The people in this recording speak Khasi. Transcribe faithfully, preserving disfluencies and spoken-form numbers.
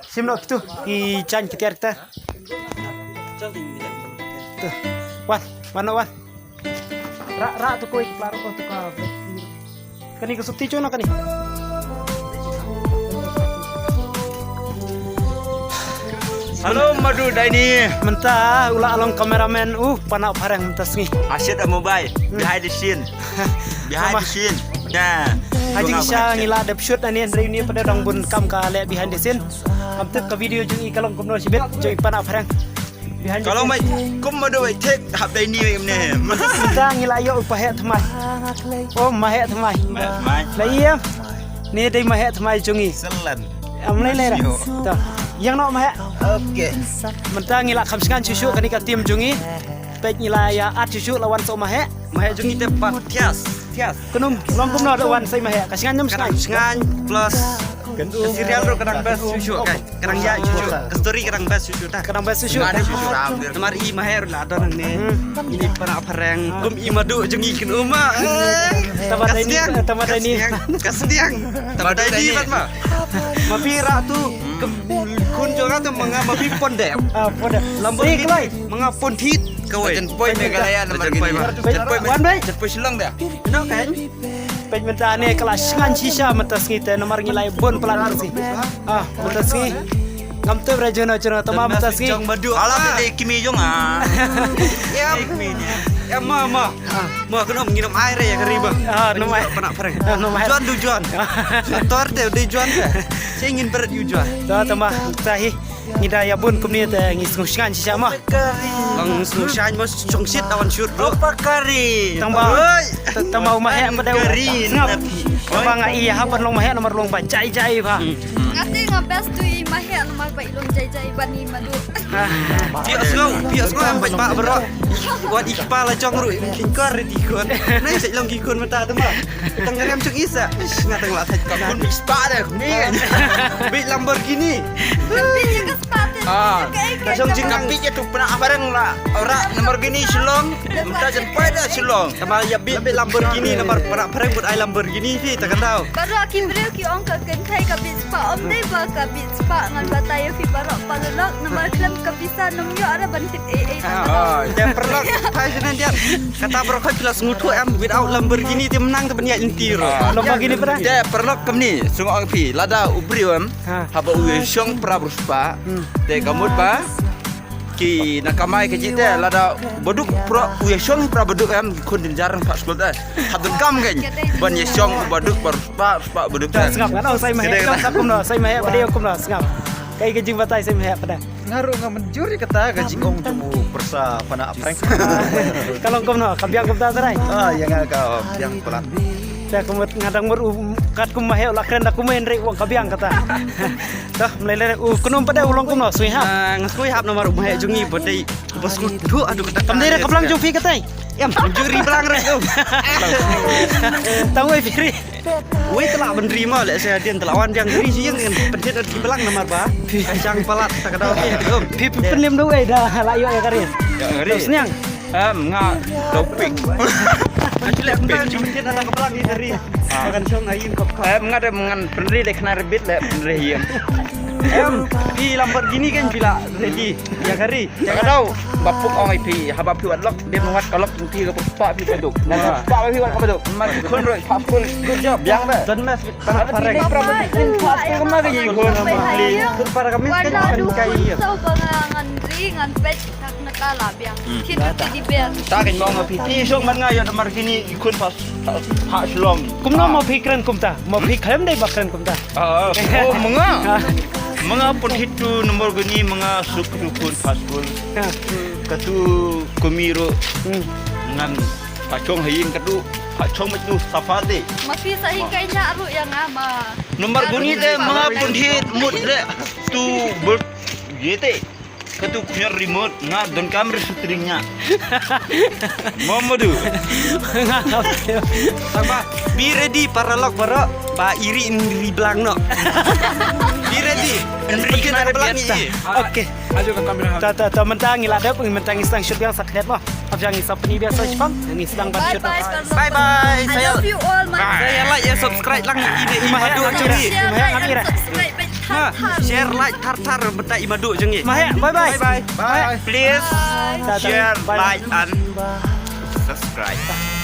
Shim noh kitu ki jaiñ ki tiar kita. Tu. Wan, wan noh wan. Ra ra tu koi kepala ko tu ka. Kani ka sukti chuna kani. Hello Madu Daini. Mynta u la long cameraman u Panah Phareng mynta sngi. Asyik dah mobile. Behind the scene. Behind the scene. Nah. Haji Sha ngi la dep shoot ani Andre ni pada dang bun kam ka le behind the scene. Am tip ka video jong i ka long kumno shibit jong i Panah Phareng. Behind the scene. Kalau mai kum Madu wai tek hap Daini wai ne. Mynta ngi la ïoh u Paheh Thymmai. Oh Maheh Thymmai. Mai. La ïa. Ni dei Maheh Thymmai jong i. Selan. Am lei lei. To. Ïeng noh Maheh. Okay. Mynta ngi la kham sngan shuh shuh kani ka team jong i. Peit ngi la ïa at shuh shuh la wan soh Maheh. Maheh jong i te pat thias thias. Kynum long kumno da wan soh Maheh. Ka sngan nym sngan. Sngan plus ka serial ruh ka dang best shuh shuh kai. Ka dang ïa shuh shuh. Ka story ka dang best shuh shuh ta. Ka dang best shuh shuh. Namar i Maheh ruh la don hangne. Ini Panah Phareng kum i Madu jong i kynum ma. Tama dei ni, tama dei ni. Ka sniang. Tama dei ni pat ma. Ma phi ra tu. Khun jong nga tu ma nga ma phi pon dep. Ah, pon dep. Lamborghini ma nga pon thit. Kawei. Jan poi Meghalaya namar gini. Jan poi. Wan bai. Jan poi Shillong dah. No kan. Peit mynta ne ka la sngan shisha mynta sngi te namar ngi la bun palat mynta sngi. Ah, mynta sngi. Ngam tip re jono jono tama mynta sngi. Ala te kimi jong ah. Ya. Kimi ni. Ya ma ma. Ma kano ngi nam ai re ya kari ba. Ah, nam ai. Panah Phareng. Ah, nam ai. Juan du juan. Tor te de juan te. Singin berat yu juan. Ta tama tahi. Ngi da ïa bun kumne te ngi sngewsyngan shisha ma. Bang sngewsyngan ma shongshit da wan shoot bro. Pakari. Tang ba. Tang ba u Maheh pat da. Sngap. Tang ba nga i ha ban long Maheh namar long ba jai jai ba. Nga te nga best tu i Maheh namar ba i long jai jai ban i Madu. Phi sngew, phi sngew em ba bro. Wat i kpa la jong ruh i khingkor ri ti khun. Nai sa long ki khun mynta tu ma. Tang rem chung isa. Nga tang la thaj ka khun bi spa de ni. Bi Lamborghini. Ka pit ïa ka spa te. Ah. Ka shong jingkam pit ïa tu Panah Phareng la. Ora Lamborghini Shillong. Mynta jan poi da Shillong. Tama ïa bi bi Lamborghini namar Panah Phareng bud ai Lamborghini phi ta ka dau. Baroh ki briew ki ong ka kynthei ka bit spah, ym dei ba ka bit spah, ngan batai ïa phi baroh paralok namar khlem ka pisa nym ïoh re ban tip ei ei. Ah, te paralok phai sini dia. Kata baroh ka phi la sngewthuh em without Lamborghini te mynta te ban ïaid lynti ruh. Lamborghini para. Te paralok kumne sngewthuh phi lada u briew em haba u ïa shong para bru spah. Te ka mut ba ki na kamai ka jingte lada baduk pro u ïa shong pra baduk em khun din jarang pat skul te. Hap donkam kein ban ïa shong baduk par pa pa baduk te. Sngap kan oh sai Maheh. Sngap kumno sai Maheh ba dei kumno sngap. Kai ka jingbatai sai Maheh pada. Nga ruh nga mynjur ïa kata ka jingong jong u pyrsa Panah Phareng. Ka long kumno ka biang kumta trai. Ah ïa nga ka biang palat. Te ka mut nga dang mut u kat kum Maheh u la kren da kum Maheh nrei u ong ka biang kata. Tah mlei lei u kynum pat de u long kumno sngewhap. Ah, nga sngewhap namar u Maheh jong ngi ba dei ba sngewthuh adu kata. Kam dei re ka blang jong phi katai. Em jong ri blang re. Tang wei phi ri. Wei tela ban ri ma le se hadien tela wan jang ri jing ngan pynthit adu ki blang namar ba. Jang palat ta ka dau phi. Phi pynlem du ei da la ïoh ïa ka ri. Sniang. Em nga topik. Actually aku tak cuma kita nak kebelang ni dari. Makan song ayu kop kop. Em nga de ngan pynri de kena rebit le pynri ïa. Em phi Lamborghini kan phi la ready. Ya kari. Ya ka dau. Bapuk ong ai phi haba phi wat lok de wat ka lok phi ka pa phi paduk. Nah pa phi wat ka paduk. Mat khun roi pa khun. Good job. Yang ba. Don mas. Para para. Para para. Para kami kan kai. Ngan ri ngan pet. Naka la biang. Kit ka teddy bear. Ta kan mong api. Ti shong man nga ïa namar kini i khun pas pas long. Kumno mo phi kren kumta? Mo phi khlem dei ba kren kumta. Ah, oh, manga. Manga pun hitu nomor guni manga suk tu khun pas khun. Katu kumiro. Ngan pachong hayin katu pachong matu safate. Ma phi sa hi kai nya ru ïa nga ma. Nomor guni de manga pun hit mut de tu bul yete. Katu khñiot remote nga donkam re steering nya. Mom madu. Nga. Tang ba be ready para lok baroh ba iri in ri blang no. Be ready. In ri kena ri blang ni. Okay. Ajo ka kamera. Ta ta ta mynta ngi la dep ngi mynta ngi sdang shoot biang sa khñiot mo. Ap jang ngi sa pyni biang sa shipang ngi sdang ban shoot. Bye bye. Bye bye. I love you all. Saya like ya subscribe lang ini i madu. Share, like and subscribe. Share, like, thar thar bynta i Madu jong ngi. Bye bye. Bye bye. Please share, like and subscribe.